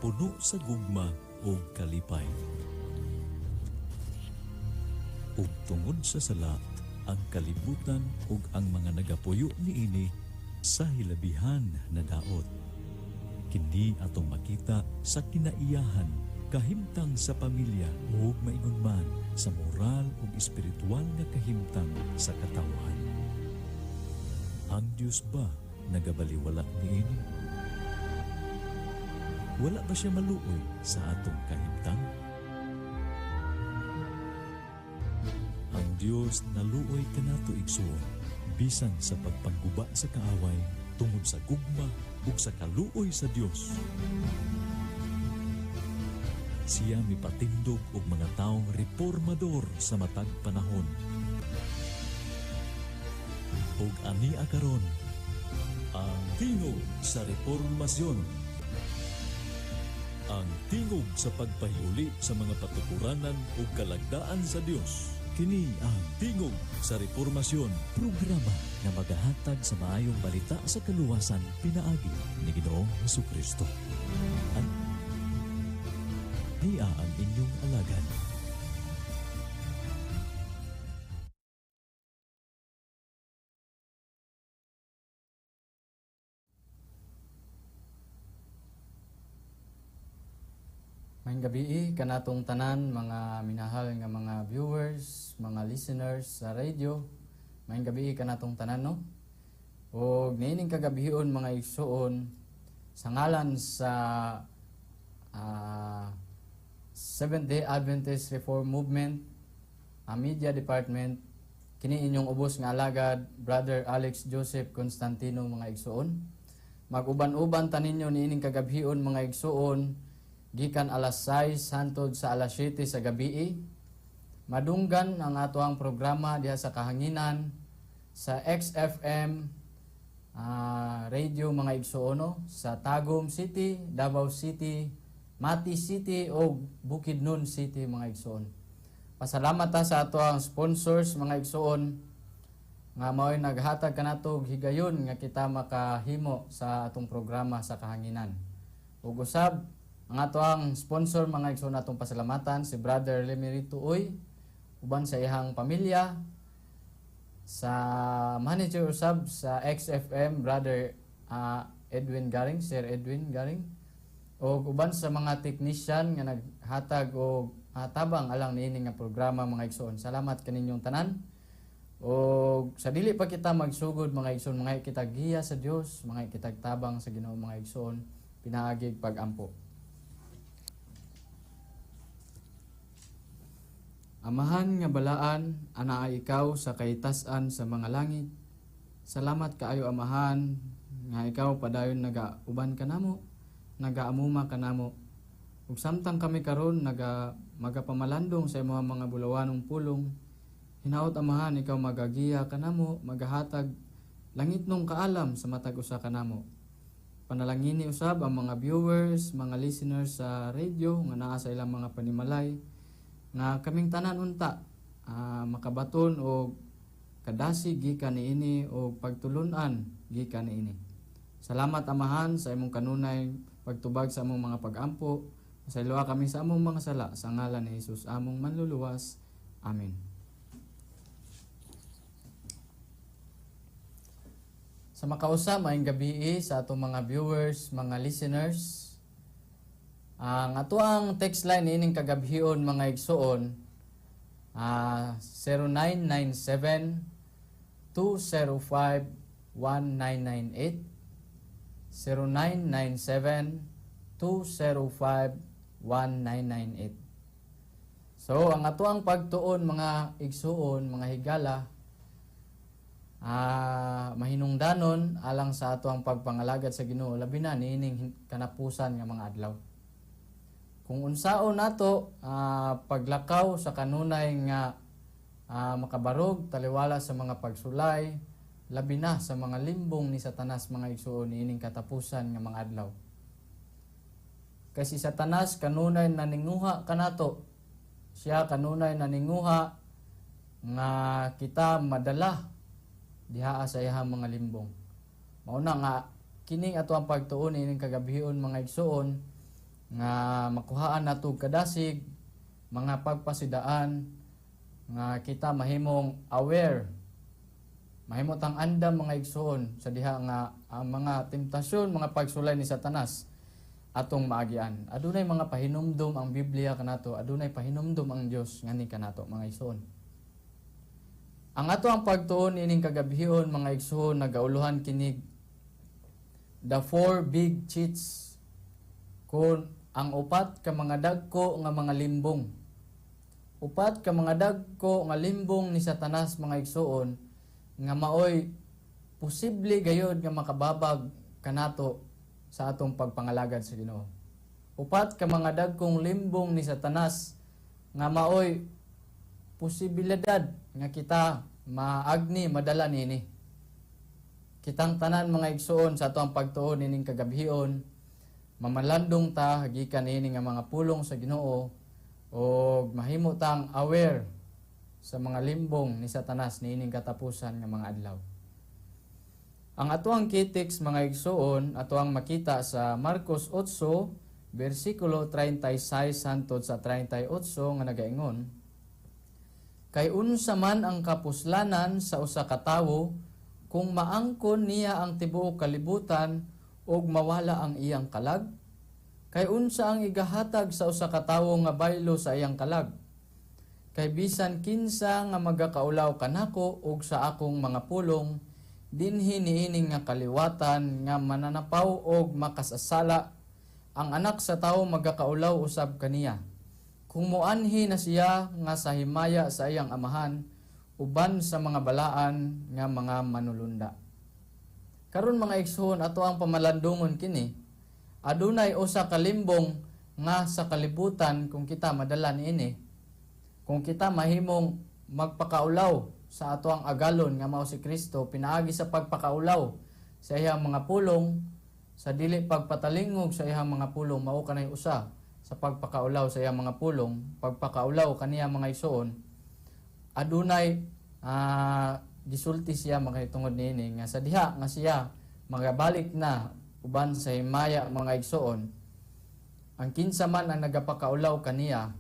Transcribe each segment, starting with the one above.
Puno sa gugma ug kalipay. Ug tungod sa sala, ang kalibutan ug ang mga nagapuyo niini sa hilabihan na daot. Kini atong makita sa kinaiyahan, kahimtang sa pamilya ug maingon man sa moral ug espiritual nga kahimtang sa katawhan. Ang Dios ba nagabaliwala niini? Wala ba siya maluoy sa atong kahimtang? Ang Dios naluoy kanato, igsuon, bisan sa pagpangguba sa kaaway, tungod sa gugma ug sa kaluoy sa Dios. Siya mipatindog og mga taong reformador sa matag panahon. Ug ania karon ang Tingog sa Reformasyon. Ang tingog sa pagpahiuli sa mga patukuranan ug kalagdaan sa Dios. Kini ang Tingog sa Reformasyon, programa nga magahatag sa maayong balita sa kaluwasan pinaagi ni Ginoong Hesukristo. Ania ang inyong alagad. Maayong gabii kanatong tanan, mga minahal nga mga viewers, mga listeners sa radio. Maayong gabii kanatong tanan, no? Og niining kagabhion, mga igsuon, sa ngalan sa Seventh-day Adventist Reform Movement, ang Media Department, kini inyong ubos nga alagad, Brother Alex Joseph Constantino, mga igsuon. Mag-uban-uban ta ninyo niining kagabhion, mga igsuon, gikan alas 6 hantod sa alas 7 sa gabii. Madunggan ang atoang programa diha sa kahanginan sa XFM radio, mga igsuono, sa Tagum City, Davao City, Mati City o Bukidnon City, mga igsuon. Pasalamat ta sa atoang sponsors, mga igsuon, nga mao'y naghatag kanato og higayon nga kita makahimo sa atong programa sa kahanginan. Ug usab ang atoang sponsor, mga igsuon, atong pasalamatan si Brother Lemerito Uy uban sa iyang pamilya, sa manager usab sa XFM, Brother Edwin Garing, Sir Edwin Garing, ug uban sa mga technician nga naghatag og tabang alang niini nga programa, mga igsuon. Salamat kaninyong tanan. Og sa dili pa kita magsugod, mga igsuon, mga kita giya sa Dios, mga kitag tabang sa Ginoo, mga igsuon, pinaagig pagampo. Amahan nga balaan, anaa ikaw sa kaytas-an sa mga langit. Salamat kaayo, Amahan, nga ikaw padayon nagauban kanamo, nagaamuma kanamo. Ug samtang kami karon naga magapamalandong sa imong mga bulawanong pulong, hinaot, Amahan, ikaw magagiya kanamo, magahatag langitnong kaalam sa matag usa kanamo. Panalangini usab ang mga viewers, mga listeners sa radio nga naa sa ilang mga panimalay, nga kaming tanan unta makabaton og kadasig gikan niini og pagtulun-an gikan niini. Salamat, Amahan, sa imong kanunay pagtubag sa among mga pag-ampo. Pasayloa kami sa among mga sala sa ngalan ni Jesus among manluluwas. Amen. Sa makausa, maayong gabii sa atong mga viewers, mga listeners. Ang atoang text line ining kagabhion, mga igsuon, 0997 205 1998, 0997 205 1998. So ang atoang pagtuon, mga igsuon, mga higala, mahinungdanon alang sa atoang pagpangalagad sa Ginoo, labi na niining kanapusan nga mga adlaw. Kung unsaon nato paglakaw sa kanunay nga makabarog taliwala sa mga pagsulay, labi na sa mga limbong ni Satanas, mga igsuon, niining katapusan nga mga adlaw. Kasi Satanas kanunay naninguha kanato. Siya kanunay naninguha nga kita madala diha sa iyang mga limbong. Mao na nga kining ato ang pagtuon ining kagabhion, mga igsuon, nga makuhaan nato kadasig, mga pagpasidaan nga kita mahimong aware, mahimo tang andam, mga igsoon, sa diha nga ang mga temptasyon, mga pagsulay ni Satanas atong maagian. Adunay mga pahinumdum ang Biblia kanato, adunay pahinumdum ang Dios ngani kanato, mga igsoon. Ang ato ang pagtuon ining kagabhion, mga igsoon, nagauluhan kinig "The Four Big Cheats" kon ang upat ka mga dagko nga mga limbong. Upat ka mga dagko nga limbong ni Satanas, mga igsoon, nga maoy posible gayod nga makababag kanato sa atong pagpangalagad sa Ginoo. Upat ka mga dagkong limbong ni Satanas nga maoy posibilidad nga kita maagni, madala nini. Kitang tanan, mga igsoon, sa atong pagtuon ining kagabhion, mamalandong ta gikan niini nga mga pulong sa Ginoo og mahimo tang aware sa mga limbong ni Satanas niining katapusan nga mga adlaw. Ang atoang key text, mga igsoon, atoang makita sa Marcos 8 bersikulo 36 hantod sa 38 nga nagaingon: "Kay unsa man ang kapuslanan sa usa ka tawo kung maangkon niya ang tibuok kalibutan ug mawala ang iyang kalag? Kay unsa ang igahatag sa usa ka tawo nga baylo sa iyang kalag? Kay bisan kinsa nga magakaulaw kanako ug sa akong mga pulong dinhi niining nga kaliwatan nga mananapaw og makasasala, ang Anak sa Tawo magakaulaw usab kaniya kung moanhi na siya nga sa himaya sa iyang Amahan uban sa mga balaan nga mga manulunda." Karon, mga igsoon, ato ang pamalandungon kini. Adunay usa ka limbong nga sa kalibutan kung kita madala niini, kung kita mahimong magpakaulaw sa ato ang agalon nga mao si Kristo pinaagi sa pagpakaulaw sa iyang mga pulong, sa dili pagpatalingog sa iyang mga pulong, mao kanay usa sa pagpakaulaw sa iyang mga pulong, pagpakaulaw kaniya, mga igsoon, adunay gisulti siya mga tungod niini nga sa diha nga siya magabalik na uban sa himaya, mga igsoon, ang kinsa man ang nagapakaulaw kaniya,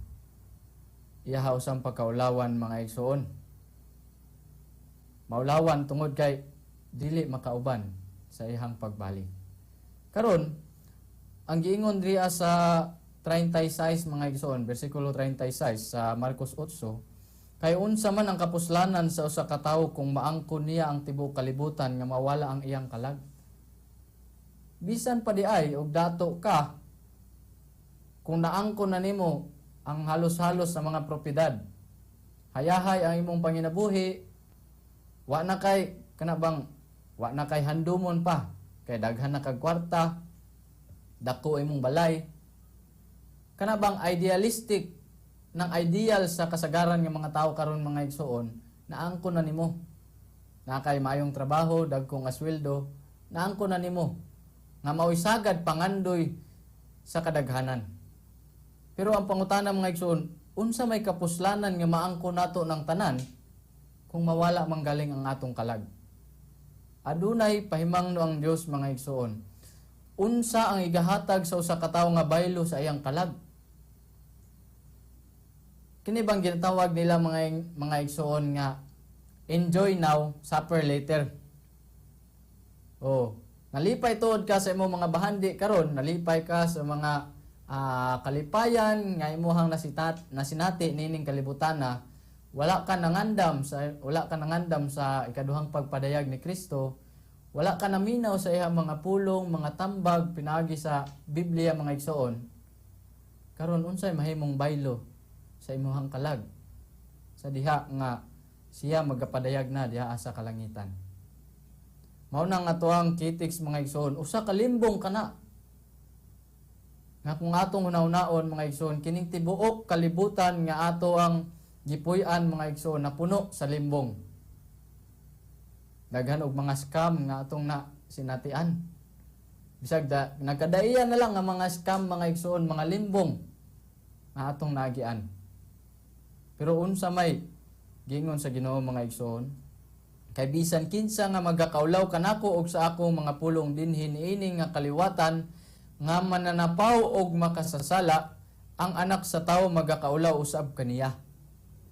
iyaha usang pagkaulawan, mga igsoon. Maulawan tungod kay dili makauban sa iyang pagbalik. Karon, ang giingon diriya sa 36, mga igsoon, bersikulo 36 sa Marcos 8, "Kay unsa man ang kapuslanan sa usa ka tawo kung maangkon niya ang tibuok kalibutan nga mawala ang iyang kalag?" Bisan pa di ay og dato ka, kung naangkon na nimo ang halos-halos sa mga propiedad, hayahay ang imong panginabuhi, wa na kay kana bang wa na kay handumon pa kay daghan na kag kwarta, dako imong balay, kana bang idealistic ng ideal sa kasagaran ng mga tao karon, mga igsoon, naangkon na nimo, na kay maayong trabaho, dagkong asweldo, naangkon na nimo nga maoy sagad pangandoy sa kadaghanan. Pero ang pangutana, mga igsoon, unsa may kapuslanan nga maangkon nato ng tanan kung mawala man galing ang atong kalag? Adunay pahimangno ang Dios, mga igsoon. Unsa ang igahatag sa usa ka tawo nga baylo sa iyang kalag? Kini bang ginatawag nila mga igsoon nga "enjoy now, suffer later"? Oh, nalipay tuod ka sa imong mga bahandi karon, nalipay ka sa mga kalipayan nga imuhang nasinati niining kalibutan na wala ka nangandam sa ikaduhang pagpadayag ni Kristo, wala ka naminaw sa iyang mga pulong, mga tambag pinaagi sa Biblia, mga igsoon. Karon, unsay mahimong baylo sa imuhang kalag sa diha nga siya magapadayag na diha sa kalangitan? Mao na nga atoang key text, mga igsoon, usa ka limbong kana nga kung atong hunahunaon, mga igsoon, kining tibuok kalibutan nga ato ang gipuy-an, mga igsoon, na puno sa limbong. Daghan og mga scam nga atong na sinatian. Bisag da, nagkadaiyan na lang nga mga scam, mga igsoon, mga limbong nga atong naagian. Pero unsa may gingon sa Ginoo, mga igsoon? "Kay bisan kinsa nga magakaulaw kanako og sa akong mga pulong dinhi niini nga kaliwatan nga mananapaw og makasasala, ang Anak sa Tawo magakaulaw usab kaniya,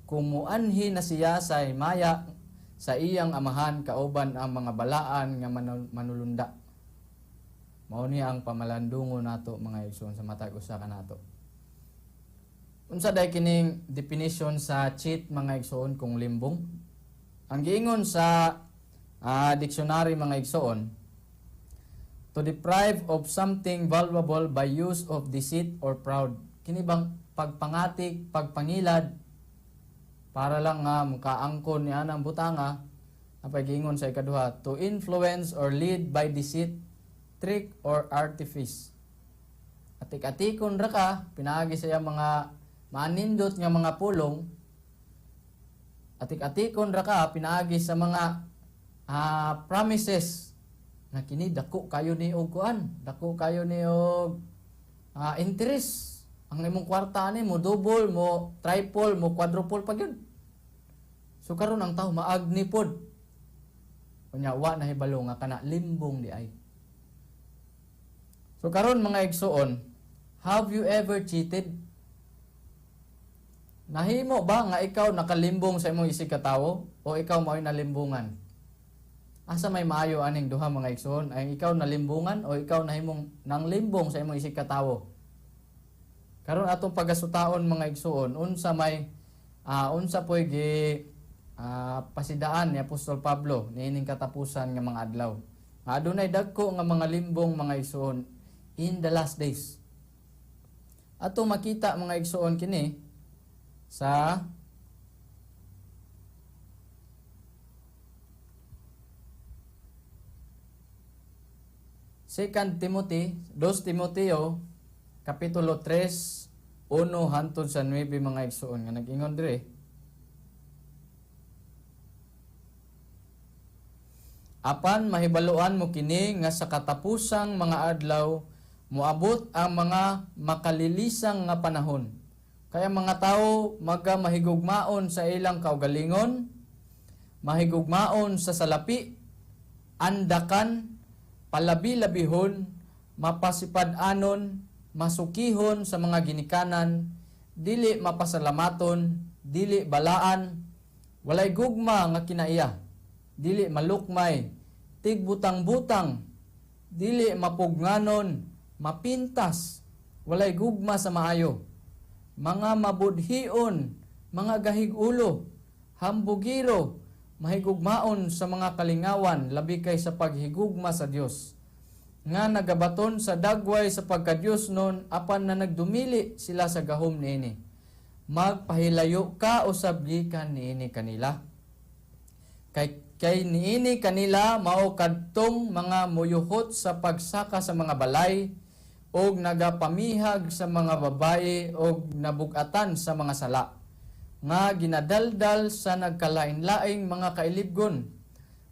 kung muanhi na siya sa himaya sa iyang Amahan kauban ang mga balaan nga manulunda. Mao ni ang pamalandungo nato, mga igsoon, sa matag usa kanato. Unsa day kining definition sa cheat, mga igsoon, kung limbong? Ang giingon sa dictionary, mga igsoon, to deprive of something valuable by use of deceit or fraud. Kini bang pagpangatik, pagpangilad, para lang nga makaangkon niya ng butanga. Ang pagingon sa ikaduha, to influence or lead by deceit, trick or artifice. Atik-atikon ra ka, pinaagi sa iyang mga maanindot nga mga pulong. Atik-atikon ra ka, pinaagi sa mga promises na kini dako kayo ni og kuan, dako kayo ni og interest. Ang imong kwarta ani mo double, mo triple, mo quadruple pa gyud. So karon ang tao maagni pod. Unya wa na hibalo nga kana limbong di ay. So karon, mga igsoon, have you ever cheated? Nahimo ba nga ikaw nakalimbong sa imong isig katawo o ikaw mao'y nalimbungan? Asa may maayo aning duha, mga igsoon? Ay ikaw nalimbungan o ikaw nahimong nanglimbong sa imong isig katawo? Karon atong pagasutaon, mga igsoon, unsa may unsa poy gi pasidaan ni Apostol Pablo niining katapusan nga mga adlaw. Nga adunay dagko nga mga limbong, mga igsoon, in the last days. Ato makita, mga igsoon, kini sa 2 Timothy, 2 Timoteo, Kapitulo 3, 1 hantod sa 9, mga igsoon, nga nag-ingon dire. Apan mahibaluan mo kini nga sa katapusang mga adlaw moabot ang mga makalilisang nga panahon. Kaya mga tao maga mahigugmaon sa ilang kaugalingon, mahigugmaon sa salapi, andakan, palabi-labihon, mapasipad-anon, masukihon sa mga ginikanan, dili mapasalamaton, dili balaan, walay gugma nga kinaiya, dili malukmay, tigbutang-butang, dili mapugnganon, mapintas, walay gugma sa maayo, mga mabudhion, mga gahig-ulo, hambugiro, mahigugmaon sa mga kalingawan labi kay sa paghigugma sa Dios, nga nagabaton sa dagway sa pagkadiyos nun apan na nagdumili sila sa gahom niini. Magpahilayo ka usab gikan niini kanila. Kay niini kanila mao kadtong mga muyuhot sa pagsaka sa mga balay og nagapamihag sa mga babaye og nabugatan sa mga sala, nga ginadaldal sa nagkalain-laing mga kailibgon,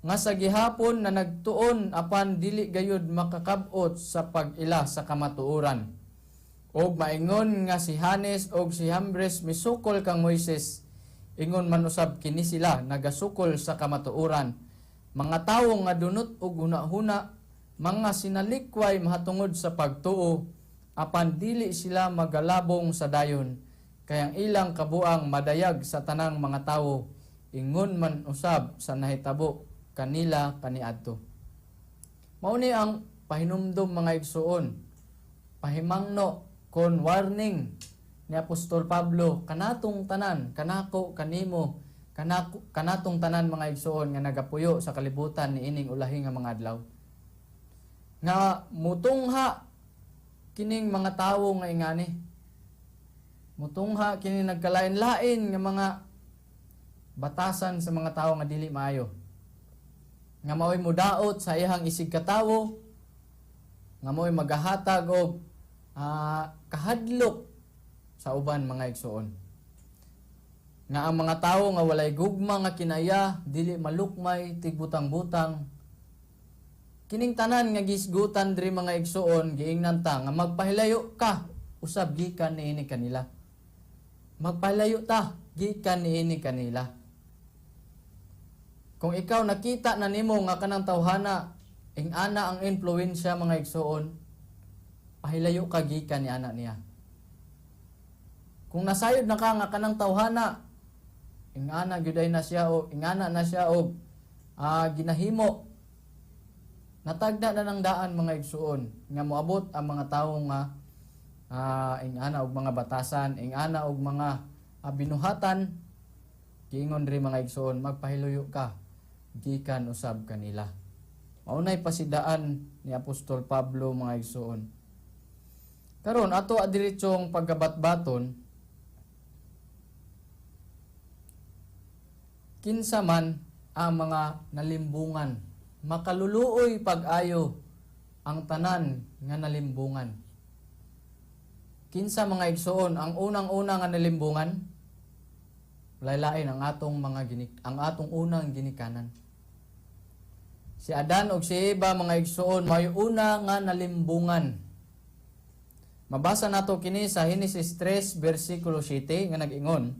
nga sa gihapon na nagtuon apan dili gayud makakab-ot sa pag-ila sa kamatuoran. Og maingon nga si Hanes og si Hambres misukol kang Moises, ingon man usab kini sila nagasukol sa kamatuoran. Mga tawo nga dunot og hunahuna, mga sinalikway mahatungod sa pagtuo, apan dili sila magalabong sa dayon, kay ang ilang kabuang madayag sa tanang mga tawo, ingon man usab sa nahitabo kanila kaniadto. Mao ni ang pahinumdom, mga igsuon, pahimangno kon warning ni Apostol Pablo kanatong tanan, kanako, kanimo, kanatong tanan, mga igsuon, nga nagapuyo sa kalibutan niining ulahi nga mga adlaw. Nga mutungha kining mga tawo nga ingani. Mutungha kini nagkalain-lain nga mga batasan sa mga tawo nga dili maayo. Nga mao'y mudaot sa iyang isig katawo, nga mao'y magahatag og kahadlok sa uban, mga igsuon. Nga ang mga tawo nga walay gugma nga kinaya, dili malukmay, tigbutang-butang. Kining tanan nga gisgutan diri, mga igsuon, giingnan ta nga magpahilayo ka usab gikan niini kanila. Magpahilayo ta gikan niini kanila. Kung ikaw nakita na nimo nga kanang tawhana ing ana ang influensya, mga igsuon, Pahilayo ka gikan ni ana niya. Kung nasayod na ka nga kanang tawhana, ingana gyud ay na siya o ingana na siya og ginahimo, natagda na ng daan, mga igsuon, nga moabot ang mga tawo nga ingana og mga batasan, ingana og mga binuhatan. Giingon diri, mga igsuon, magpahiluyo ka gikan usab kanila. Maunay pasidaan ni Apostol Pablo, mga igsuon. Karon ato diretsong pagkabatbaton, kinsa man ang mga nalimbungan. Makaluluoy pag-ayo ang tanan nga nalimbungan. Kinsa, mga igsuon, ang unang-una nga nalimbungan? Laylain ang atong mga ginik ang atong unang ginikanan. Si Adan ug si Eva, mga igsuon, may una nga nalimbungan. Mabasa nato kini sa Henesis 3 bersikulo 7 nga nag-ingon,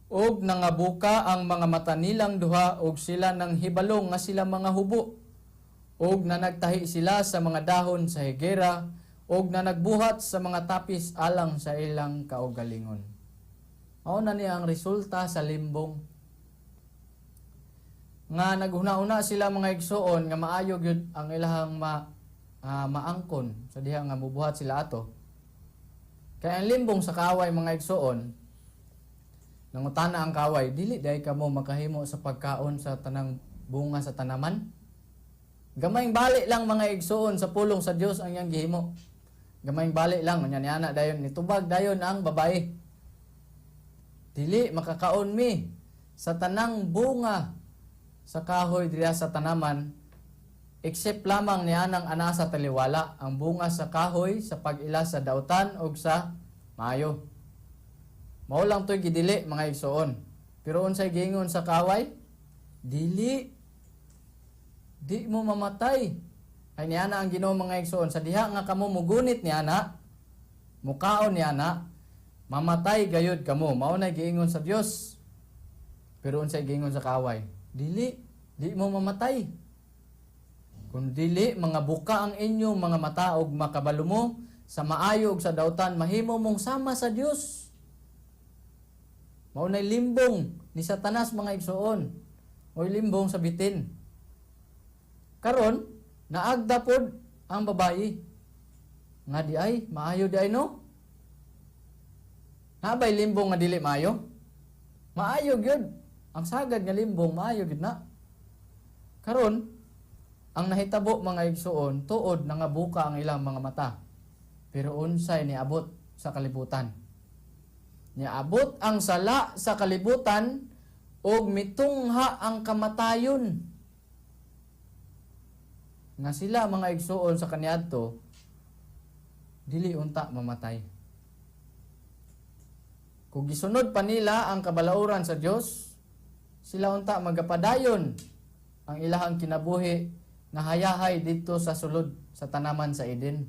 "Og nangabuka ang mga mata nilang duha og sila nang hibalong nga sila mga hubo. Og nanagtahi sila sa mga dahon sa higera og nanagbuhat sa mga tapis alang sa ilang kaugalingon." Mao na ni ang resulta sa limbong. Nga naghuna-una sila, mga igsuon, nga maayo gyud ang ilahang maangkon sa diha nga mubuhat sila ato. Kaya ang limbong sa kaaway, mga igsuon, nangutana ang kaaway, "Dili diay kamo makahimo sa pagkaon sa tanang bunga sa tanaman?" Gamayng bali lang, mga igsuon, sa pulong sa Dios ang iyang gihimo. Gamayng bali lang unya niana dayon, nitubag dayon ang babae. "Dili makakaon mi sa tanang bunga sa kahoy diriya sa tanaman except lamang niya ng ana sa taliwala, ang bunga sa kahoy sa pag-ila sa dautan og sa maayo." Mao lang to'y gidili, mga igsoon. Pero unsay giingon sa kaaway? "Dili. Di mo mamatay." Ay niana ang Ginoo, mga igsoon, sa diha nga kamo mugunit niana, mukaon niana, mamatay gayud kamo. Mao na giingon sa Dios. Pero unsay giingon sa kaaway? "Dili, di mo mamatay. Kung dili mga buka ang inyong mga mata og makabalo mo sa maayo ug sa dautan, mahimo mong sama sa Dios." Mao nay limbong ni Satanas, mga igsuon. Mo'y limbong sa bitin. Karon, naagda pod ang babae. Nga di ay, maayo di ay, no? Nabay limbong nga dili maayo? Maayo gyud. Ang sagad nga limbong, maayo gyud na. Karon, ang nahitabo, mga igsuon, tuod nangabuka ang ilang mga mata. Pero unsay niabot sa kalibutan? Niabot ang sala sa kalibutan ug mitungha ang kamatayon. Nga sila, mga igsuon, sa kaniadto dili unta mamatay. Kung gisunod pa nila ang kabalauran sa Dios, sila unta magapadayon ang ilahang kinabuhi nga hayahay didto sa sulod sa tanaman sa Eden.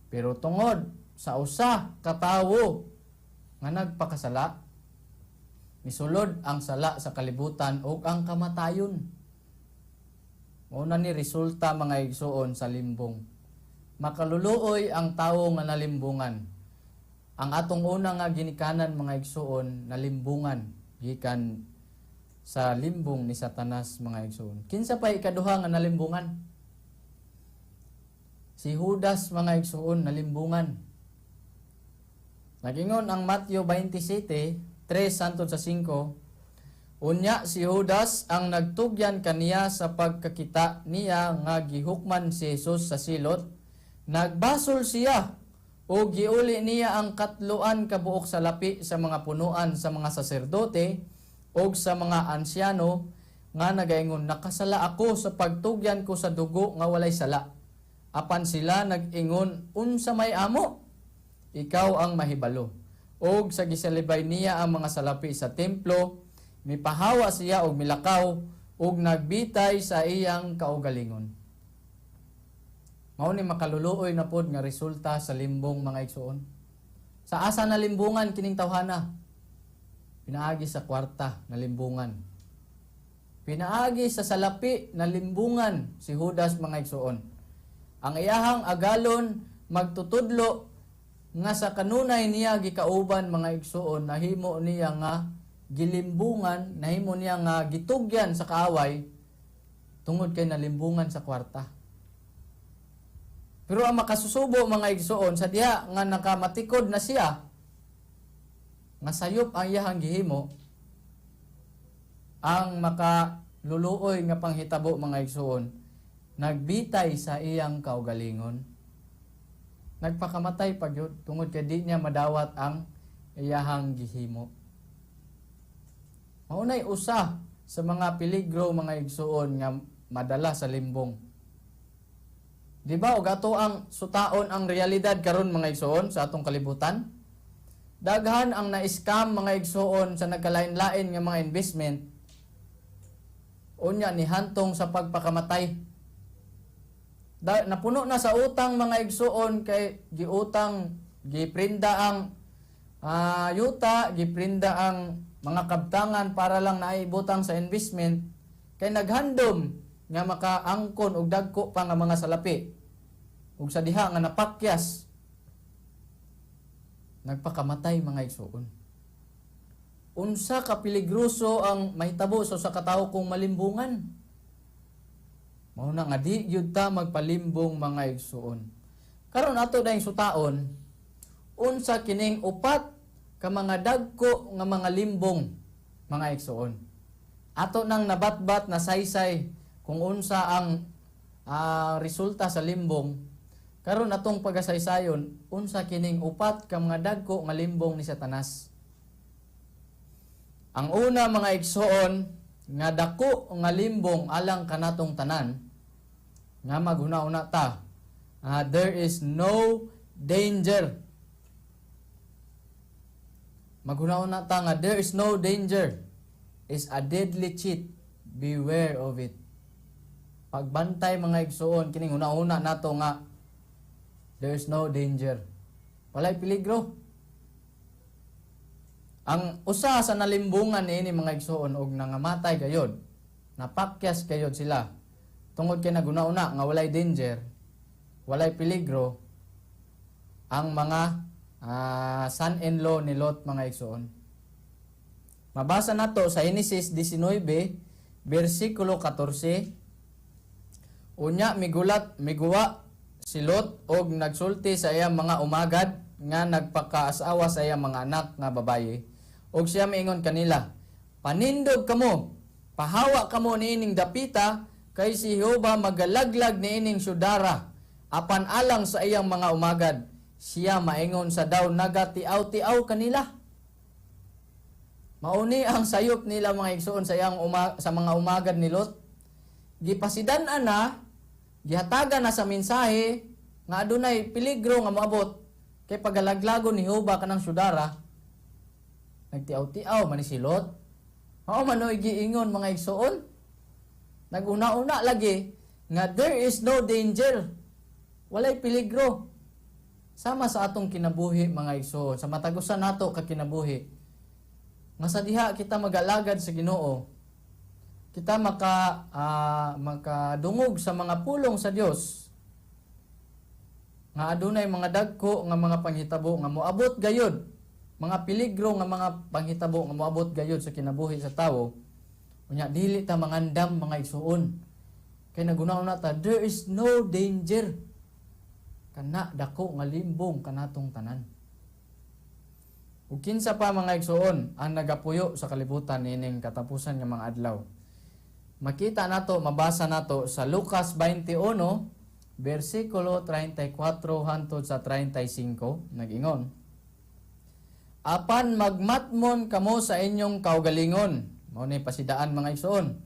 Pero tungod sa usa ka tawo nga nagpakasala, misulod ang sala sa kalibutan ug ang kamatayon. Mao na ni resulta, mga igsuon, sa limbong. Makaluluoy ang tawo nga nalimbungan. Ang atong una nga ginikanan, mga igsuon, nalimbungan gikan sa limbong ni Satanas, mga igsuon. Kinsa pa ikaduha nga nalimbungan? Si Judas, mga igsuon, nalimbungan. Nagingon ang Mateo 27, 3 hangtod sa 5, "Unya si Judas ang nagtugyan kaniya, sa pagkakita niya nga gihukman si Jesus sa silot, nagbasol siya o giuli niya ang katloan kabuok salapi sa mga punuan sa mga saserdote o sa mga ansyano nga nagaingon, 'Nakasala ako sa pagtugyan ko sa dugo nga walay sala.' Apan sila nag-ingon, 'Unsa may amo? Ikaw ang mahibalo.' Og sa gisalibay niya ang mga salapi sa templo, mipahawa siya og milakaw og nagbitay sa iyang kaugalingon." Mao ni makaluluoy na pod nga resulta sa limbong, mga igsuon. Sa asa na limbungan kining tawhana? Pinaagi sa kwarta na limbungan. Pinaagi sa salapi na limbungan si Judas, mga igsuon. Ang iyahang agalon magtutudlo nga sa kanunay niya gikauban, mga igsuon, nahimo niya nga gilimbungan, nahimo niya nga gitugyan sa kaaway tungod kay nalimbungan sa kwarta. Pero ang makasusubo, mga igsuon, sa diha nga nakamatikod na siya nga sayop ang iyahang gihimo, ang makaluluoy nga panghitabo, mga igsuon, nagbitay sa iyang kaugalingon, nagpakamatay pa gyud tungod kay di niya madawat ang iyahang gihimo. Maunay usa sa mga peligro, mga igsuon, nga madala sa limbong. Di ba og ato ang sutaon ang realidad karon, mga igsuon, sa atong kalibutan? Daghan ang na-scam, mga igsuon, sa nagkalain-lain nga mga investment. Unya nihantong sa pagpakamatay. Napuno na sa utang, mga igsuon, kay giutang, giprinda ang yuta, giprinda ang mga kabtangan para lang naibutang sa investment kay naghandom nga makaangkon og dagko pa nga mga salapi. Ug sa diha nga napakyas, nagpakamatay, mga igsuon. Unsa ka peligroso ang mahitabo sa usa ka tawo kung malimbungan? Mao na nga di gyud ta magpalimbong, mga igsuon. Karon ato dayong sutaon unsa kining upat ka mga dagko nga mga limbong, mga igsuon. Ato nang nabatbat na saysay kung unsa ang resulta sa limbong. Karon atong pagasaysayon unsa kining upat ka mga dagko nga limbong ni Satanas. Ang una, mga igsuon, nga dako nga limbong alang kanatong tanan nga maghuna-una ta, there is no danger. Maghuna-una ta nga there is no danger is a deadly cheat. Beware of it. Pagbantay, mga igsuon, kining huna-huna nato nga there is no danger. Walay peligro. Ang usa sa nalimbungan niini, mga igsuon, og nangamatay gayod, napakyas gayod sila tungod kay naguna-una nga walay danger, walay peligro, ang mga son-in-law ni Lot, mga igsuon. Mabasa nato sa Genesis 19 bersikulo 14. Unya migulat miguwa si Lot og nagsulti sa iyang mga umagad nga nagpakaasawa sa iyang mga anak nga babaye. Og siya miingon kanila, "Panindog kamo, pahawa kamo niining dapita, kay si Jehova magalaglag niining syudara." Apan alang sa iyang mga umagad, siya maingon sa daw nagatiaw-tiaw kanila. Mauni ang sayop nila, mga igsuon, sa mga umagad ni Lot. Gipasidan na, gihatagan na sa mensahe nga adunay peligro nga moabot kay pagalaglagon ni Jehova kanang syudara. Nagtiaw-tiaw man ni si Lot. Mao man oy giingon, mga igsuon. Naguna-una lagi nga there is no danger. Walay peligro. Sama sa atong kinabuhi, mga igsuon, sa matag usa nato ka kinabuhi. Nga sa diha kita magalagad sa Ginoo, kita makadungog sa mga pulong sa Dios nga adunay mga dagko nga mga panghitabo nga moabot gayod, mga peligro nga mga panghitabo nga moabot gayod sa kinabuhi sa tawo. Unya dili ta mangandam, mga igsuon, kay naguna-una ta there is no danger. Kana dako nga limbong kanatong tanan. Ug kinsa pa, mga igsuon, ang nagapuyo sa kalibutan niining katapusan nga mga adlaw? Makita nato, mabasa nato sa Lucas 21 bersikulo 34 hangtod sa 35, nag-ingon, "Apan magmatmon kamo sa inyong kaugalingon." Mao ni pasidaan, mga igsuon.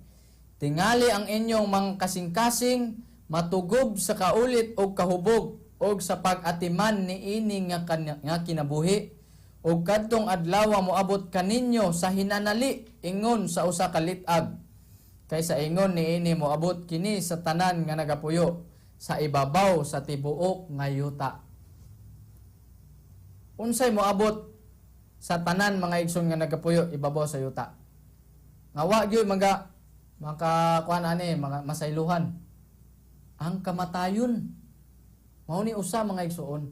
"Tingali ang inyong mga kasing-kasing matugob sa kaulit og kahubog og sa pag-atiman niini nga kinabuhi ug kadtong adlaw moabot kaninyo sa hinanali ingon sa usa ka lit-ag. Kay sa ingon niini moabot kini sa tanan nga nagapuyo sa ibabaw sa tibuok nga yuta." Unsay moabot sa tanan, mga igsoon, nga nagapuyo ibabaw sa yuta? Nga wa gyud maga makakuan ani, mga masaylohan ang kamatayon. Mao ni usa, mga igsuon.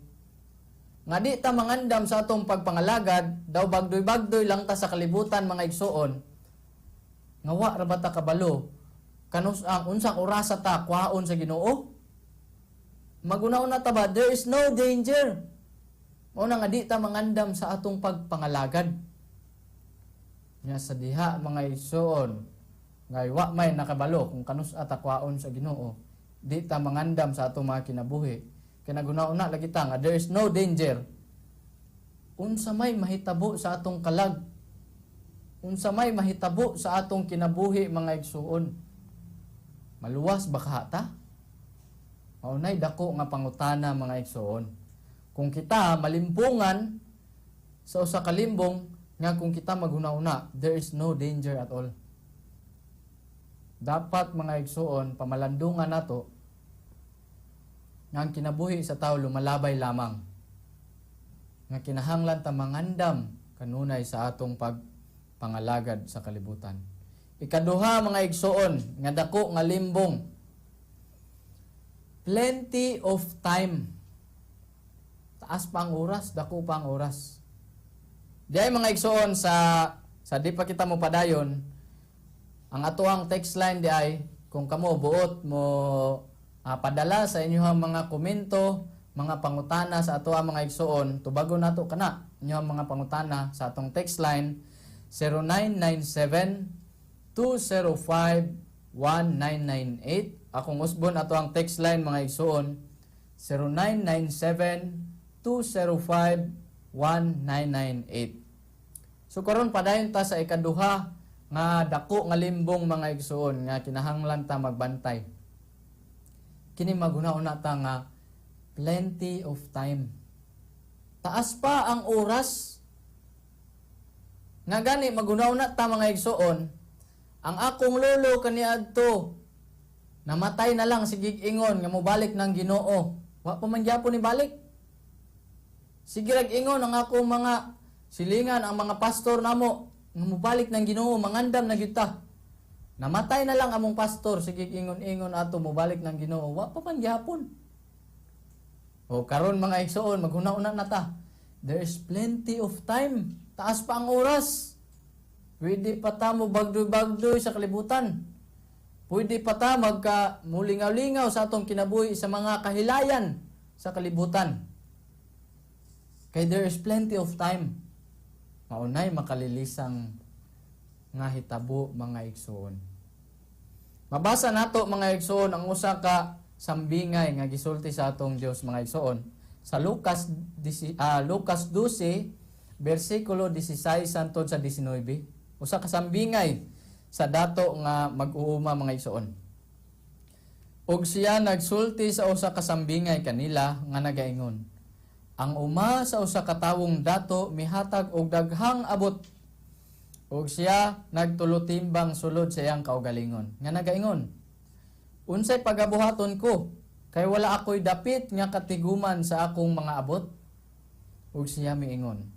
Nga di ta mangandam sa atong pagpangalagad, daw bagdoy-bagdoy lang ta sa kalibutan, mga igsuon. Nga wa ra ba ta kabalo kanus ang unsang orasa ta kwaon sa Ginoo? Maguna-una ta ba, there is no danger. Mao na nga di ta mangandam sa atong pagpangalagad. Nya sa diha, mga igsuon, nga wa may nakabalo kung kanus-a ta kwaon sa Ginoo, di ta mangandam sa atong mga kinabuhi. Kay naguna-una lagi ta nga there is no danger. Unsa may mahitabo sa atong kalag? Unsa may mahitabo sa atong kinabuhi, mga igsuon? Maluwas ba kaha ta? Mao nay dako nga pangutana, mga igsuon. Kung kita malimpungan sa usa ka limbong nga kung kita maghuna-una, there is no danger at all. Dapat, mga igsuon, pamalandungan nato nga ang kinabuhi sa tao lumalabay lamang. Nga kinahanglan ta mangandam kanunay sa atong pagpangalagad sa kalibutan. Ikaduha, mga igsuon, nga dako nga limbong. Plenty of time. Taas pa ang oras, dako pa ang oras. Diay, mga igsuon, sa di pa kita mo padayon, ang atoang text line diay, kung kamo buot mo padala sa inyong mga komento, mga pangutana sa atoang mga igsuon, tubagon nato kana inyong mga pangutana sa atong text line 0997 205 1998. Akong usbon ato ang text line, mga igsuon, 0997 205 1998. So karon padayon ta sa ikaduha nga dako nga limbong, mga igsuon, nga kinahanglan ta magbantay. Kini maghuna-una ta nga plenty of time. Taas pa ang oras. Nga gani maghuna-una ta, mga igsuon, ang akong lolo kaniadto namatay na lang sige ingon nga mobalik ng Ginoo. Wa pa man gyapon ni balik. Sige rag ingon ang akong mga silingan, ang mga pastor namo nga mobalik ng Ginoo, mangandam na gyud ta. Namatay na lang among pastor, sige ingon-ingon ato mobalik ng Ginoo, wa pa man gyapon. O karon, mga igsoon, maghuna-una na ta. There is plenty of time. Taas pa ang oras. Pwede pa ta mo bagdoy-bagdoy sa kalibutan. Pwede pa ta magka mulingaw-lingaw sa atong kinabuhi sa mga kahilayan sa kalibutan. Kay there is plenty of time. Maunay makalilisang nga hitabo, mga igsoon. Mabasa nato, mga igsoon, ang usa ka sambingay nga gisulti sa atong Dios, mga igsoon, sa Lucas 12 bersikulo 16 hangtod sa 19. Usa ka sambingay sa dato nga mag-uuma, mga igsoon. Ug siya nagsulti sa usa ka sambingay kanila nga nagaingon: "Ang uma sa usa ka tawong dato mihatag og daghang abot. Ug siya nagtulutimbang sulod sa iyang kaugalingon nga nagaingon: 'Unsay pagabuhaton ko kay wala ako'y dapit nga katiguman sa akong mga abot?' Ug siya miingon: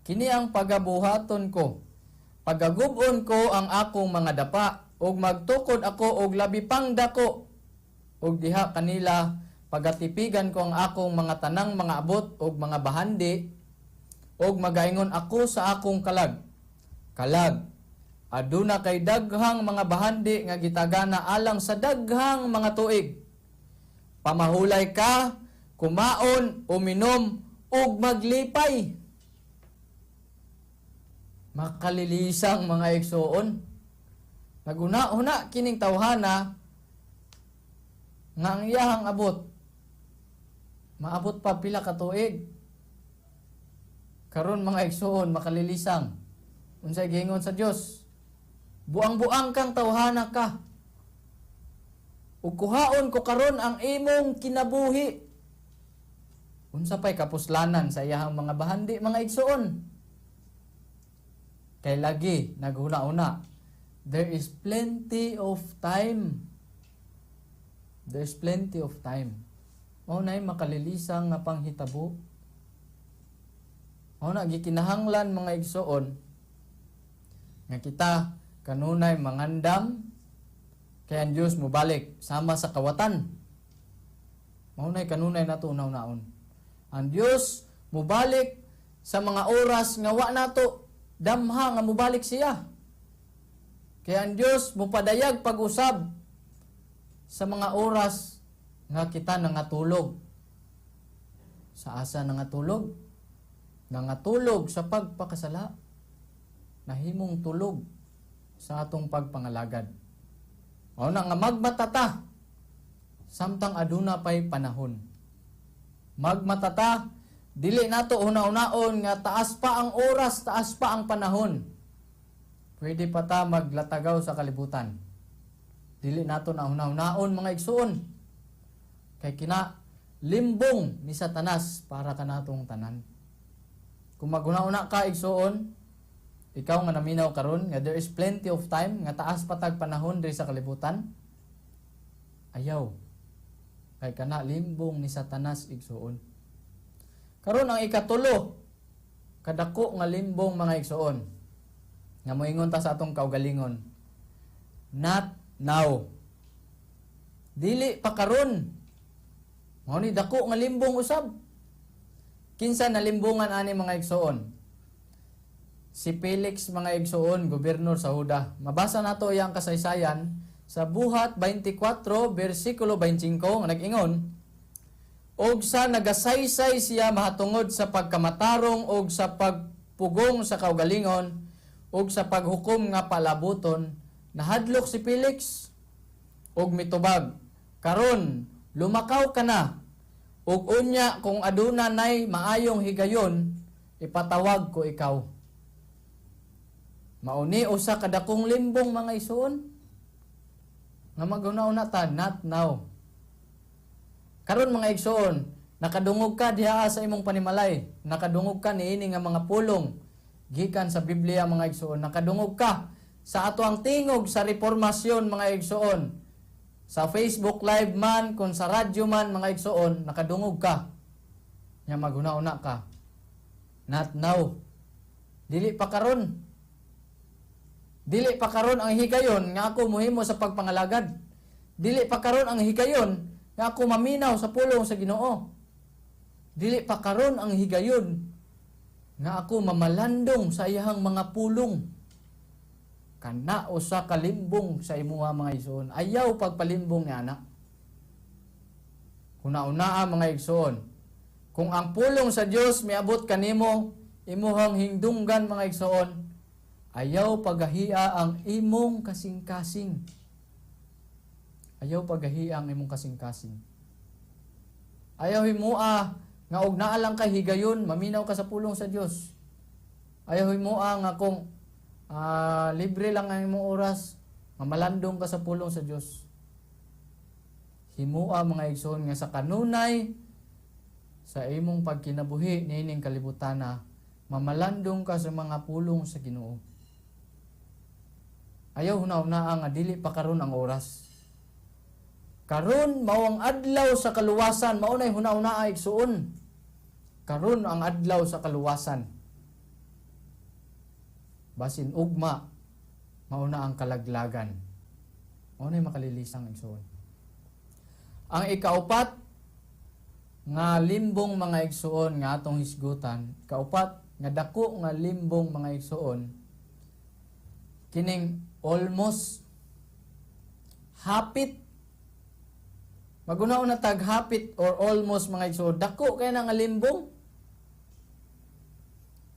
'Kini ang pagabuhaton ko: Pagagub-on ko ang akong mga dapa ug magtukod ako og labi pang dako, ug diha kanila pagatipigan ko ang akong mga tanang mga abot ug mga bahandi, ug magaingon ako sa akong kalag: Kalag, aduna kay daghang mga bahandi nga gitagana alang sa daghang mga tuig. Pamahulay ka, kumaon, uminom ug maglipay.'" Makalilisang, mga igsoon. Naguna-una kining tawhana nga ang iyahang abot maabot pa pila ka tuig. Karon, mga igsoon, makalilisang. Unsay giingon sa Dios? "Buang-buang kang tawhana ka. Ug kuhaon ko karon ang imong kinabuhi." Unsa pay kapuslanan sa iyahang mga bahandi, mga igsoon? Kay lagi naghuna-una, there is plenty of time. There is plenty of time. Mao nay makalilisang nga panghitabo. Mao na gikinahanglan, mga igsoon, nga kita kanunay mangandam kay ang Dios mobalik sama sa kawatan. Mao nay kanunay nato una-unaon. Ang Dios mubalik sa mga oras nga wa nato damha nga mubalik siya. Kaya ang Dios mupadayag pag-usab sa mga oras nga kita nangatulog. Sa asa nangatulog? Nangatulog sa pagpakasala. Nahimong tulog sa atong pagpangalagad. Mao na nga magmatata samtang aduna pay panahon. Magmatata, dili nato una-unaon nga taas pa ang oras, taas pa ang panahon. Pwede pa ta maglatagaw sa kalibutan. Dili nato na una-unaon, mga igsuon. Kay kina limbong ni Satanas para kanatong tanan. Kung maguna-una ka, igsuon, ikaw nga naminaw karon nga there is plenty of time, nga taas pa tag panahon diri sa kalibutan, ayaw. Kay kana limbong ni Satanas, igsuon. Karon, ang ikatulo kadako nga limbong, mga igsuon, nga moingon ta sa atong kaugalingon: "Not now." Dili pa karon. Mao ni dako nga limbong usab. Kinsa nalimbungan ani, mga igsuon? Si Felix, mga igsuon, gobernador sa Huda. Mabasa nato iyang kasaysayan sa Buhat 24 bersikulo 25 nga nag-ingon, "Og sa nagasaysay siya mahatungod sa pagkamatarong og sa pagpugong sa kaugalingon ug sa paghukom nga palabuton, nahadlok si Felix ug mitubag, 'Karon lumakaw ka na, ug unya kung aduna nay maayong higayon, ipatawag ko ikaw.'" Mauni usa ka dakong limbong, mga igsuon, nga maguna-una ta, "Not now." Karon, mga igsuon, nakadungog ka diha sa imong panimalay, nakadungog ka niini nga mga pulong gikan sa Biblia, mga igsuon, nakadungog ka sa ato ang tingog sa reformasyon, mga igsuon. Sa Facebook Live man, kung sa radyo man, mga igsuon, nakadungog ka. Nya maguna-una ka, "Not now." Dili pa karon. Dili pa karon ang higayon nga ako muhimo sa pagpangalagad. Dili pa karon ang higayon nga ako maminaw sa pulong sa Ginoo. Dili pa karon ang higayon nga ako mamalandong sa iyahang mga pulong. Kana usa ka limbong sa imuha, mga igsoon. Ayaw pagpalimbong ni ana. Huna-unaa, mga igsoon. Kung ang pulong sa Dios miabot kanimo, imuhang hingdunggan, mga igsoon, ayaw pagahia ang imong kasing-kasing. Ayaw pagahia ang imong kasing-kasing. Ayaw himua nga og naa lang kay higayon, maminaw ka sa pulong sa Dios. Ayaw himua nga kung libre lang ang imong oras, mamalandong ka sa pulong sa Dios. Himua, mga igsoon, nga sa kanunay sa imong pagkinabuhi niining kalibutana, mamalandong ka sa mga pulong sa Ginoo. Ayaw huna-hunaa nga dili pa karon ang oras. Karon mao ang adlaw sa kaluwasan, mao nay huna-hunaa, igsuon. Karon ang adlaw sa kaluwasan. Basin ugma, mao na ang kalaglagan. Mao nay makalilisang, igsuon. Ang ikaupat nga limbong, mga igsuon, nga atong hisgutan, kaupat nga dako nga limbong, mga igsuon, kining almost, hapit. Maguna na tag hapit or almost, mga igsuon, dako kay na nga limbong.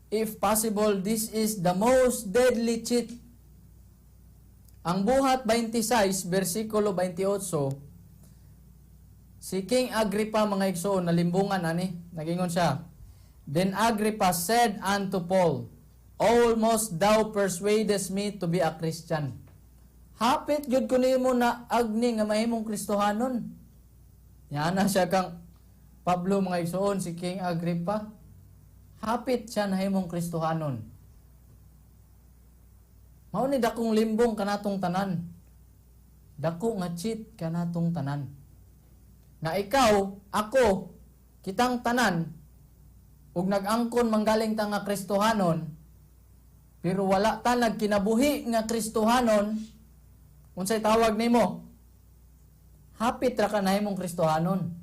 If possible, this is the most deadly cheat. Ang Buhat 26 bersikulo 28, si King Agrippa, mga igsoon, nalimbungan ani. Nagingon siya, "Then Agrippa said unto Paul, 'Almost thou persuadest me to be a Christian.'" Hapit gyud ko nimo na agni nga mahimong Kristohanon. Yana siya kang Pablo, mga igsoon, si King Agrippa. Hapit siya nahimong Kristohanon. Mao ni dakong limbong kanatong tanan. Dako nga cheat kanatong tanan. Nga ikaw, ako, kitang tanan, ug nag-angkon manggaling ta nga Kristohanon, pero wala ta nagkinabuhi nga Kristohanon, unsay tawag nimo? Hapit ra ka nahimong Kristohanon.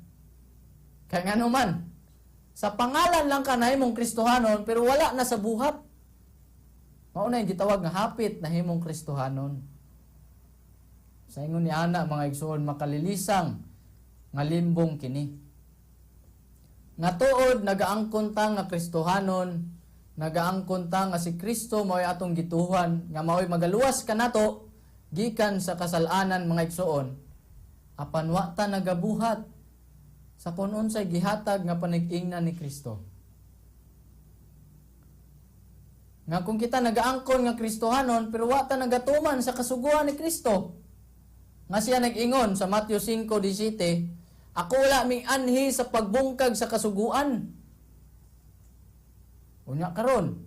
Kaya nga naman, sa pangalan lang ka nahimong Kristohanon, pero wala na sa buhat. Mao na yung gitawag nga hapit nahimong Kristohanon. Sa ingon ni ana, mga igsoon, makalilisang nga limbong kini. Nga tuod nagaangkon ta nga Kristohanon, nagaangkon ta nga si Kristo mao'y atong gituhan, nga mao'y magaluwas kanato gikan sa kasalanan, mga igsoon, apan wa ta nagabuhat sa kung unsay gihatag nga panig-ingna ni Kristo. Nga kung kita nagaangkon nga Kristohanon pero wa ta nagatuman sa kasuguan ni Kristo. Nga siya nag-ingon sa Matthew 5:17, "Ako wala ming anhi sa pagbungkag sa kasuguan." Unya karon,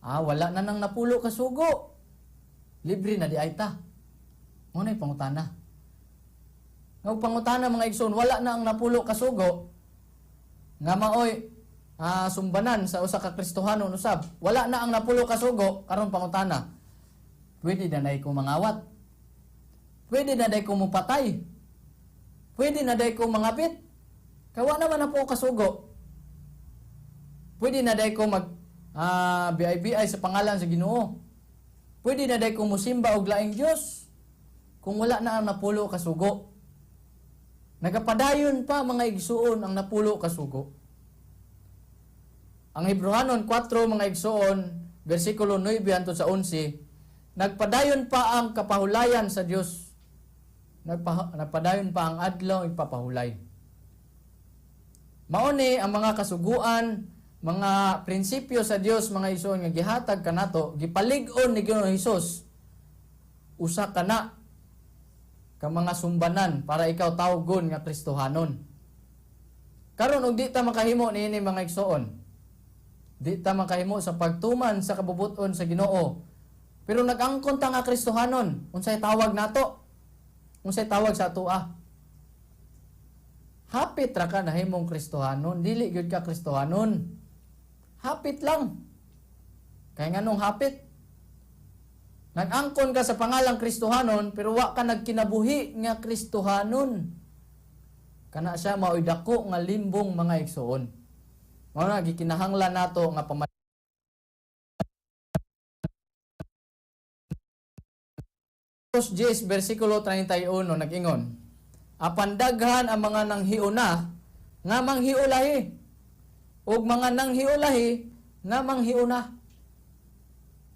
wala na nang napulo kasugo. Libre na di ay ta. Mo na'y pangutana. Nga pangutana, mga igsoon, wala na ang napulo kasugo nga maoy sumbanan sa usa ka Kristohanon usab. Wala na ang napulo kasugo, karon pangutana. Pwede na day ko mangawat. Pwede na day ko mupatay. Pwede na day ko mangapit. Kawa naman na po kasugo. Pwede na day ko mag BIBI sa pangalan sa Ginoo. Pwede na day ko musimba og laing Dios kung wala na ang napulo kasugo. Nagapadayon pa, mga igsuon, ang napulo kasugo. Ang Hebreohanon 4, mga igsuon, versikulo 9 hangtod sa 11, nagpadayon pa ang kapahulayan sa Dios. Nagpadayon pa ang adlaw ipapahulay. Mauni ang mga kasuguan, mga prinsipyo sa Dios, mga igsuon, nga gihatag kanato, gipalig-on ni Ginoong Hesus. Usa kana ka mga sumbanan para ikaw tawgon nga Kristohanon. Karon og di ta makahimo niini, mga igsuon, di ta makahimo sa pagtuman sa kabubut-on sa Ginoo, pero nag-angkon ta nga Kristohanon, unsay tawag nato? Unsay tawag sa atoa? Hapit ra ka nahimong Kristohanon, dili gyud ka Kristohanon. Hapit lang. Kay nganong hapit? Nag-angkon ka sa pangalang Kristohanon pero wa ka nagkinabuhi nga Kristohanon. Kana siya maoy dako nga limbong, mga igsoon. Mao na gikinahanglan nato nga Marcos 10 versikulo 31 nag-ingon, "Apan daghan ang mga nanghiuna nga manghiulahi ug mga nanghiulahi nga manghiuna."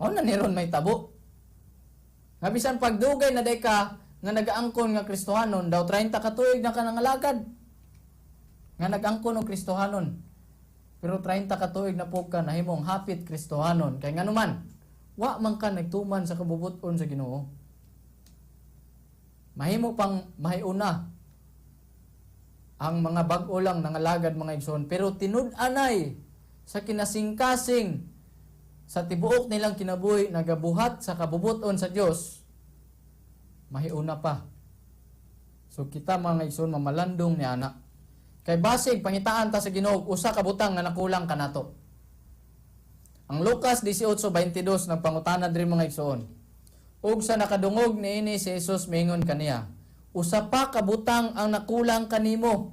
Mao na ni ron may tabo. Nga bisan pagdugay na day ka nga nagaangkon nga Kristohanon, daw 30 ka tuig na ka nangalagad nga nag-angkon og Kristohanon. Pero 30 ka tuig na po ka nahimong hapit Kristohanon kay nganuman wa man ka nagtuman sa kabubut-on sa Ginoo. Mahimo pang mahiuna ang mga bag-o lang nangalagad, mga igsoon, pero tinud-anay sa kinasingkasing sa tibuok nilang kinabuhi nagabuhat sa kabubuton sa Dios, mahiuna pa. So kita, mga igsoon, mamalandong ni ana. Kay basig pangitaan ta sa Ginoo usa ka butang nga nakulang kanato. Ang Lucas 18:22 nagpangutana diri, mga igsoon. Ug sa nakadungog niini si Jesus miingon kaniya, "Usa pa ka butang ang nakulang kanimo.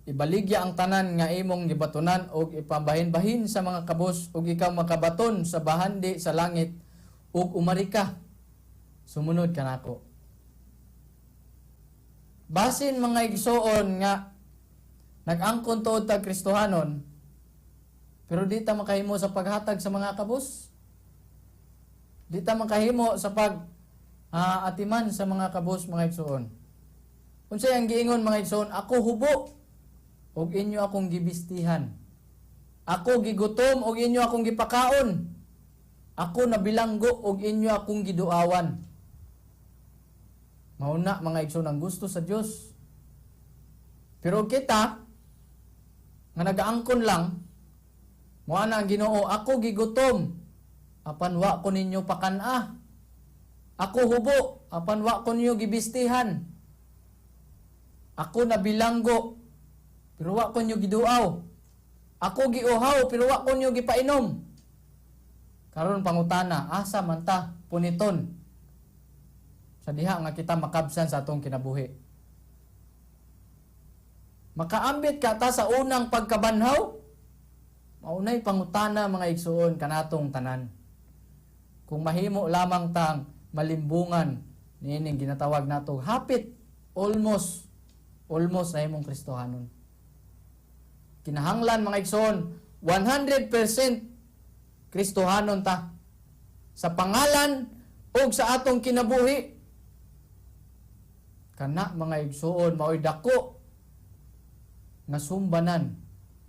Ibaligya ang tanan nga imong gibatonan ug ipabahin-bahin sa mga kabus ug ikaw makabaton sa bahandi sa langit ug umari ka. Sumunod kanako." Basin, mga igsoon, nga nag-angkon tuod tag Kristohanon pero di ta makahimo sa paghatag sa mga kabus. Di ta makahimo sa pag atiman sa mga kabus, mga igsoon. Unsay ang giingon, mga igsoon? "Ako hubo ug inyo akong gibistihan. Ako gigutom ug inyo akong gipakaon. Ako nabilanggo ug inyo akong giduawan." Mauna, mga igsoon, ang gusto sa Dios. Pero kita nga nagaangkon lang, moana ang Ginoo, "Ako gigutom apan wa ko ninyo pakan-a. Ako hubo apan wa ko ninyo gibistihan. Ako nabilanggo pero wa ko ninyo giduaw. Ako giuhaw pero wa ko ninyo gipainom." Karon pangutana, asa man ta puniton sa diha nga kita makabsan sa atong kinabuhi? Makaambit ka ta sa unang pagkabanhaw? Maunay pangutana, mga igsuon, kanatong tanan. Kung mahimo lamang tang malimbungan niining ginatawag nato hapit, almost, almost na imong Kristohanon. Kinahanglan, mga igsoon, 100% Kristohanon ta sa pangalan ug sa atong kinabuhi. Kana, mga igsoon, maoy dako nga sumbanan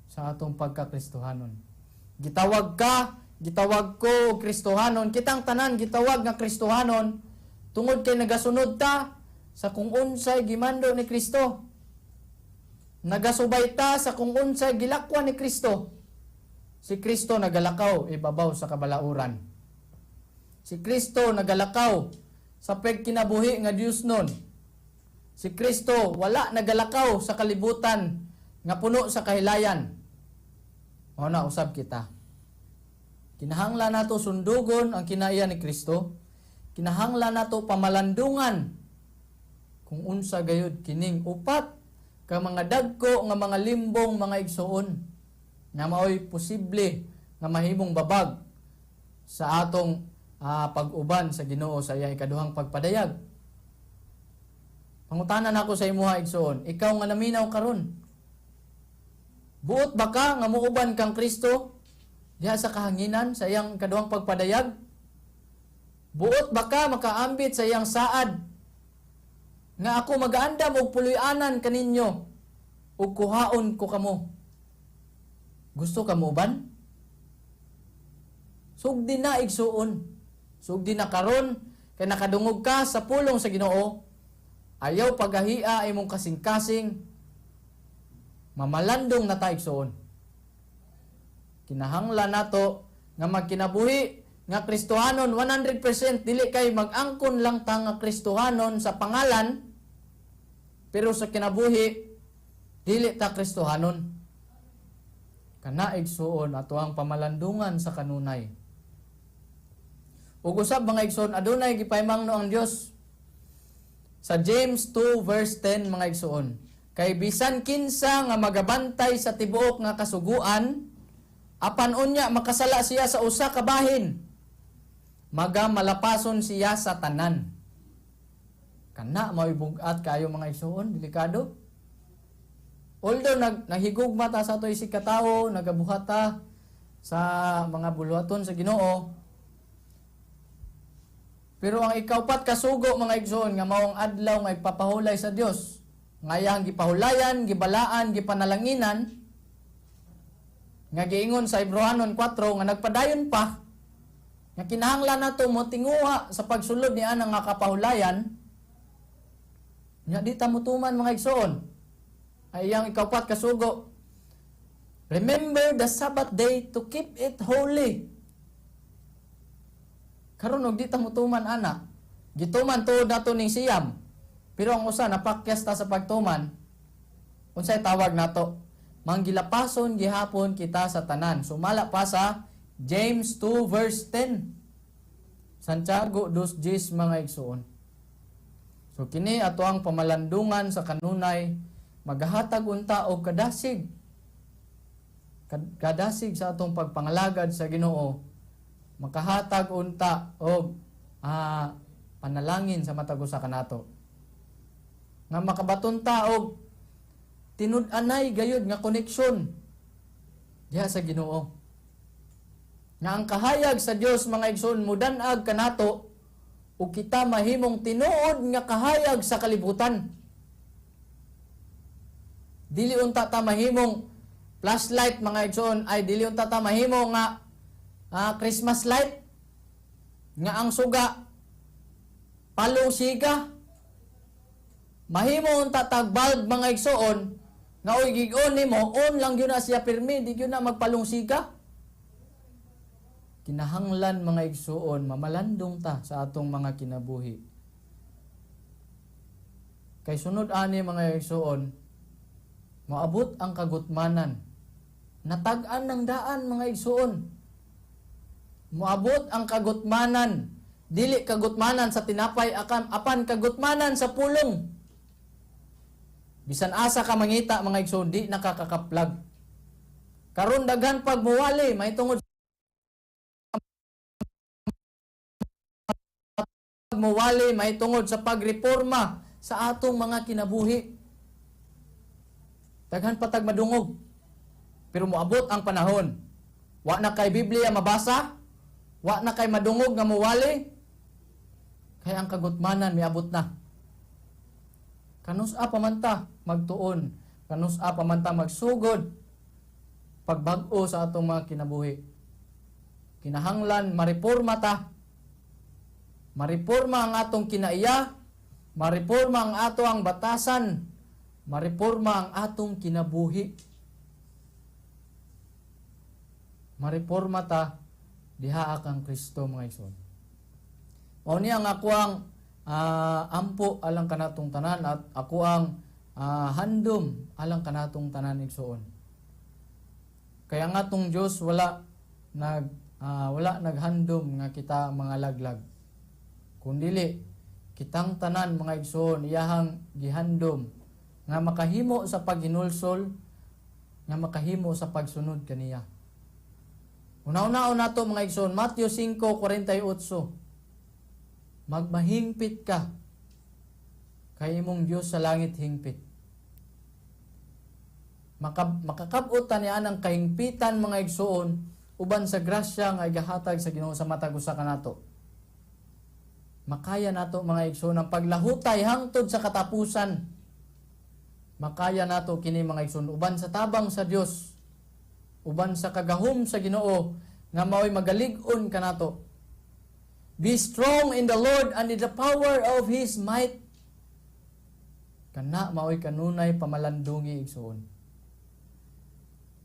sa atong pagkakristohanon. Gitawag ka, gitawag ko og Kristohanon, kitang tanan gitawag nga Kristohanon tungod kay nagasunod ta sa kung unsay gimando ni Kristo. Nagasubay ta sa kung unsay gilakwan ni Kristo. Si Kristo nagalakaw ibabaw sa kabalauran. Si Kristo nagalakaw sa pagkinabuhi nga Dios nun. Si Kristo wala nagalakaw sa kalibutan nga puno sa kahilayan. Mao na usab kita. Kinahanglan nato sundugon ang kinaiya ni Kristo. Kinahanglan nato pamalandungan kung unsa gayud kining upat ka mga dagko nga mga limbong, mga igsuon, nga maoy posible nga mahimong babag sa atong pag-uban sa Ginoo sa iyang ikaduhang pagpadayag. Pangutana nako sa imuha, igsuon, ikaw nga naminaw karon. Buot ba ka nga muuban kang Kristo diha sa kahanginan sa iyang ikaduhang pagpadayag? Buot ba ka makaambit sa iyang saad nga "Ako magaandam og puloy-anan kaninyo ug kuhaon ko kamo"? Gusto ka muuban? Sugdi na, igsuon. Sugdi na karon kay nakadungog ka sa pulong sa Ginoo. Ayaw pagahia imong kasing-kasing. Mamalandong na ta, igsuon. Kinahanglan nato nga magkinabuhi nga Kristohanon 100%, dili kay mag-angkon lang ta nga Kristohanon sa pangalan pero sa kinabuhi dili ta Kristohanon. Kana, igsuon, ato ang pamalandungan sa kanunay. Ug usab, mga igsuon, adunay gipahimangno ang Dios sa James 2 verse 10, mga igsuon. Kay bisan kinsa nga magabantay sa tibuok nga kasuguan, apan unya makasala siya sa usa ka bahin, maga malapason siya sa tanan. Kana mao'y bug-at kayo, mga igsuon, delikado. Although naghigugma ta sa ato isig katawo, nagabuhat ta sa mga buluhaton sa Ginoo, pero ang ikaupat kasugo, mga igsoon, nga mao ang adlaw nga ipapahulay sa Dios, nga iyang gipahulayan, gibalaan, gipanalanginan, nga giingon sa Hebreohanon 4 nga nagpadayon pa, nga kinahanglan nato mo tinguha sa pagsulod ni ana nga kapahulayan, nga di ta mutuman, mga igsoon, ay iyang ikaupat kasugo, "Remember the Sabbath day to keep it holy." Karon og di ta mutuman ana, gituman tuod nato ning 9, pero ang usa napakyas ta sa pagtuman, unsay tawag nato? Manggilapason gihapon kita sa tanan. Sumala pa sa James 2 verse 10. Santiago 2:10, mga igsuon. So kini ato ang pamalandungan sa kanunay, magahatag unta og kadasig. Kadasig sa atong pagpangalagad sa Ginoo, makahatag unta og panalangin sa matag usa kanato. Nga makabaton ta og tinud-anay gayud nga koneksyon diha sa Ginoo. Nga ang kahayag sa Dios, mga igsoon, mudan-ag kanato ug kita mahimong tinuod nga kahayag sa kalibutan. Dili unta ta mahimong flashlight, mga igsoon, ay dili unta ta mahimo nga Christmas light nga ang suga palong siga. Mahimo unta tag bulb, mga igsoon, nga oy gig-on nimo, on lang gyud na siya pirmi, di gyud na magpalong siga. Kinahanglan, mga igsuon, mamalandong ta sa atong mga kinabuhi. Kay sunod ani, mga igsuon, moabot ang kagutmanan. Natag-an ng daan, mga igsuon. Moabot ang kagutmanan. Dili kagutmanan sa tinapay akam, apan kagutmanan sa pulong. Bisan asa ka mangita, mga igsoon, di nakakakaplag. Karon daghan pag muwali mahitungod muwali mahitungod sa pagreforma sa atong mga kinabuhi. Daghan patag madungog. Pero moabot ang panahon, wa na kay Biblia mabasa, wa na kay madungog nga muwali, kay ang kagutmanan miabot na. Kanus-a pamanta magtuon, kanus-a pamanta magsugod pagbag-o sa atong mga kinabuhi. Kinahanglan mareporma ta. Mareporma ang atong kinaiya, mareporma ang ato ang batasan, mareporma ang atong kinabuhi. Mareporma ta diha kang Kristo, mga igsoon. Mao ni ang ako ang ampo alang kanatong tanan at ako ang handom alang kanatong tanan, igsoon. Kaya nga atong Dios wala naghandom nga kita mga laglag. Kundili kitang tanan, mga igsoon, iyahang gihandom nga makahimo sa paghinulsol, nga makahimo sa pagsunod kaniya. Una-una nato, mga igsoon, Matthew 5:48. Magmahingpit ka kay imong Dios sa langit hingpit. Makakabot ta niya ang kahingpitan, mga igsoon, uban sa grasya nga igahatag sa Ginoo sa matag usa kanato. Makaya nato, mga igsoon, ang paglahutay hangtod sa katapusan. Makaya nato kini, mga igsoon, uban sa tabang sa Dios, uban sa kagahom sa Ginoo nga mao'y magalig-on kanato. Be strong in the Lord and in the power of His might. Kana mao'y kanunay pamalandungi, igsoon.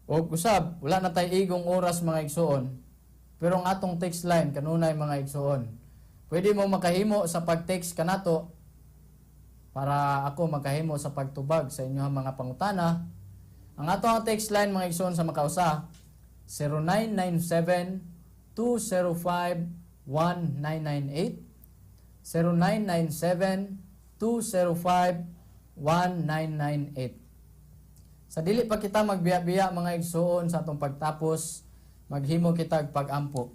Og usab, wala na tay igong oras, mga igsoon. Pero ang atong text line kanunay, mga igsoon. Pwede mo makahimo sa pag-text kanato para ako makahimo sa pagtubag sa inyong mga pangutana. Ang ato ang text line, mga igsoon, sa makausa, 0997 205 1998, 0997 205 1998. Sa dili pa kita magbiya-biya, mga igsoon, sa atong pagtapos, maghimo kita pag-ampo.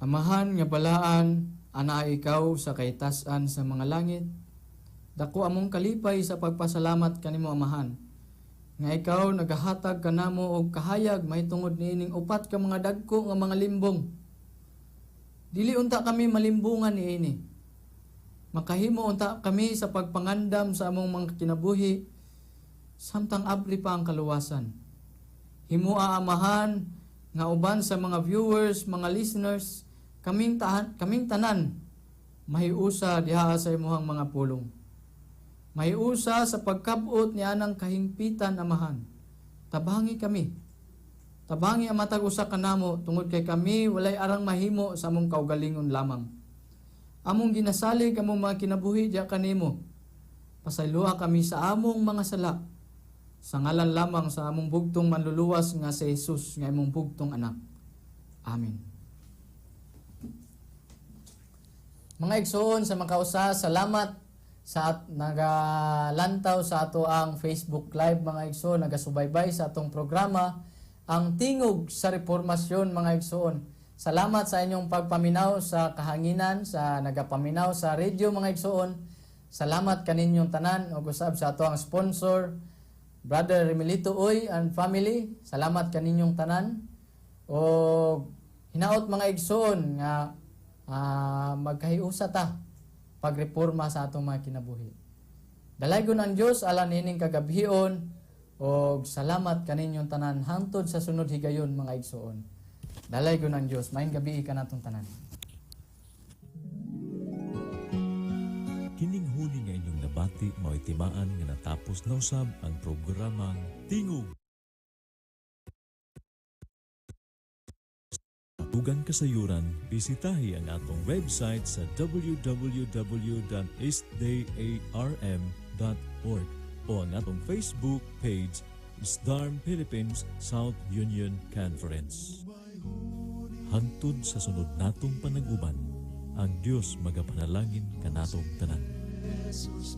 Amahan nga balaan, anaa ikaw sa kahitasan sa mga langit. Dako among kalipay sa pagpasalamat kanimo, Amahan, nga ikaw nagahatag kanamo og kahayag mahitungod niining upat ka mga dagko nga mga limbong. Dili unta kami malimbungan niini. Makahimo unta kami sa pagpangandam sa among mga kinabuhi samtang abli pa ang kaluwasan. Himoa, Amahan, nga uban sa mga viewers, mga listeners, kaming tanan mahiusa diha sa imuhang mga pulong. Mahiusa sa pagkabot ni anang kahingpitan, Amahan. Tabangi kami. Tabangi ang matag usa kanamo tungod kay kami walay arang mahimo sa among kaugalingon lamang. Among ginasalig among mga kinabuhi diha kanimo. Pasayloa kami sa among mga sala. Sa ngalan lamang sa among bugtong manluluwas nga si Jesus, nga imong bugtong anak. Amen. Mga igsoon sa makausa, salamat sa nagalantaw sa ato ang Facebook Live, mga igsoon, nagasubaybay sa atong programa ang Tingog sa Reformasyon, mga igsoon. Salamat sa inyong pagpaminaw sa kahanginan, sa nagapaminaw sa radio, mga igsoon. Salamat kaninyong tanan ug usab sa ato ang sponsor, Brother Remilito Uy and family. Salamat kaninyong tanan. Og hinaot, mga igsoon, nga magkahiusa ta pagreforma sa atong mga kinabuhi. Dalaygon ang Dios alang niining kagabhion og salamat kaninyong tanan hangtod sa sunod higayon, mga igsoon. Dalaygon ang Dios. Maayong gabi kanatong tanan. Kining huni nga inyong nabati mao'y timaan nga natapos na usab ang programang Tingog Dugang kasayuran, bisitahi ang atong website sa www.sdarm.org o ang atong Facebook page, SDARM Philippines South Union Conference. Hangtod sa sunod natong panag-uban, Ang Dios magapanalangin kanatong tanan. Jesus.